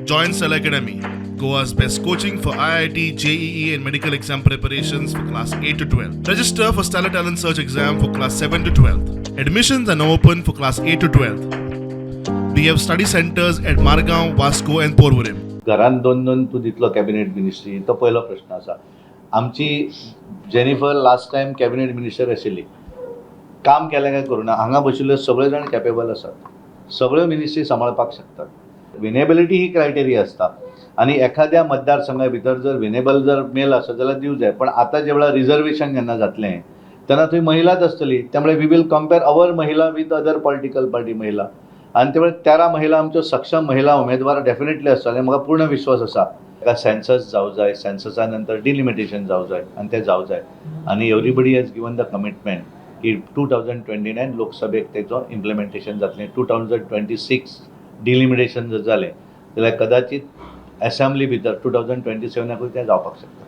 Join Stellar Academy, Goa's best coaching for IIT, JEE, and medical exam preparations for class 8 to 12. Register for Stellar Talent Search exam for class 7 to 12. Admissions are now open for class 8 to 12. We have study centers at Margao, Vasco, and Porvorim. घरान दोन दोन तूं दितलो cabinet ministry, तो पयलो प्रश्न आसा. आमची Jennifer last time cabinet minister आशिल्ली. काम केलें काय करूं ना, हांगा बशिल्ले सगळे जाण कॅपेबल आसात, सगळ्यो मिनिस्ट्री सांबाळपाक शकतात. विनेबिलिटी ही क्रायटेरिया आसता आनी एखाद्या मतदारसंघा भितर जर विनेबल जर मेल आसत जाल्यार दिवं जाय. पण आतां जे वेळार रिजर्वेशन जेन्ना जातलें तेन्ना थंय महिलाच आसतली. त्यामुळे we will compare our महिला विथ अदर पॉलिटिकल पार्टी महिला आनी त्यामुळे 13 महिला आमच्यो सक्षम महिला उमेदवार डेफिनेटली आसतले. म्हाका पूर्ण विश्वास आसा. ताका सेन्सस जावं जाय, सेन्ससा नंतर डिलिमिटेशन जावं जाय आनी तें जावं जाय आनी everybody has given the commitment की 2029 लोकसभेक तेचो इम्प्लिमेंटेशन जातलें. 2026 डिलिमिटेशन जर जालें जाल्यार कदाचित एसेंब्ली भितर 2027नाकूय तें जावपाक शकता.